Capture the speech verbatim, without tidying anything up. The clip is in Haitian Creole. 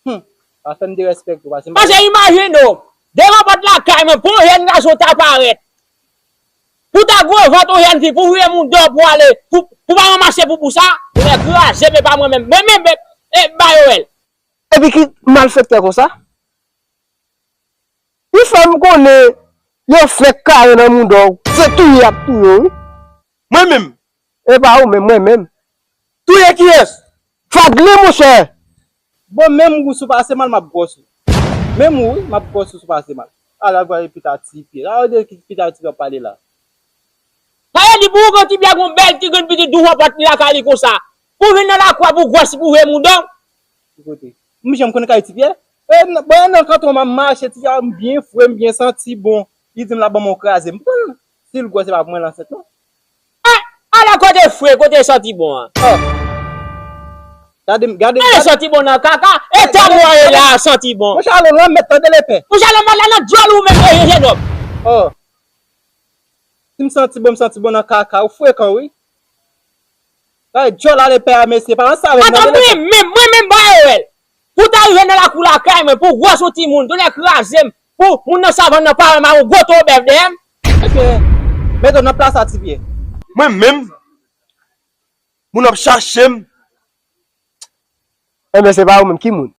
Hmm. Pa fè m derespekte w, paske m pa... Paske imajine w, devan pòt lakay mwen, pou yon jèn gason ta parèt, pou ta gwo vant yon jèn fi, pou vire mouda w pou ale, pou, pou pa ranmase poupou sa, ou lè kraze, men pa mwen menm. Mwen menm, e, e, ba yo wè l. Epi ki malfektè konsa? Li fè m konnen yo fenk kare nan mouda w. Se touye y ap touye w, wi. Mwen menm. E pa ou menm, mwen menm. Touye kiyès? Fadly, monchè! Bon, menm ou si w pase mal, m ap gwòs ou. Menm ou, wi, m ap gwòs ou si w pase mal. Ala gade pita ti pye. Ala de ki pita ti pye w ap pale la. Sa vle di pou ou gen ti pye ak yon bèl ti grenn pitit douvan pòt li lakay li konsa. Pou vin nan lakou a pou gwòs pou vye mouda w. Ki kote? M janm konn kay ti pye? E, n-, bon, nan kanton m ap mache, ti pye a m byen fre, m byen santi bon. Li di m l ap ban m yon kraze. M pran l. Si l gwòs, se pa pou mwen l ansent, non. Eh, ala kote fre, kote santi bon an. Oh. Gade m, gade m, gade. Santi bon nan kaka. E tan mwen la santi bon. Monchè, alon lanmèd, tande lepè. Monchè, alon mèd la nan dyòl ou menm, eh, jennòm. Oh. Si m santi bon, m santi bon nan kaka, ou frekan, wi. Ay, dyòl a lepè a, mesye, pa nan sa menm, tande lepè. Mwen menm, mwen menm, ba yo wè l. Pou ta rive nan lakou lakay mwen, pou gwòs yon timoun, tonnè kraze m, pou moun nan savann nan pa wè m a yon gwo to bèf dèyè m. Mesye, mete w nan plas a ti pye. Mwen menm, moun ap chache m. Enben, se pa ou menm, ki moun?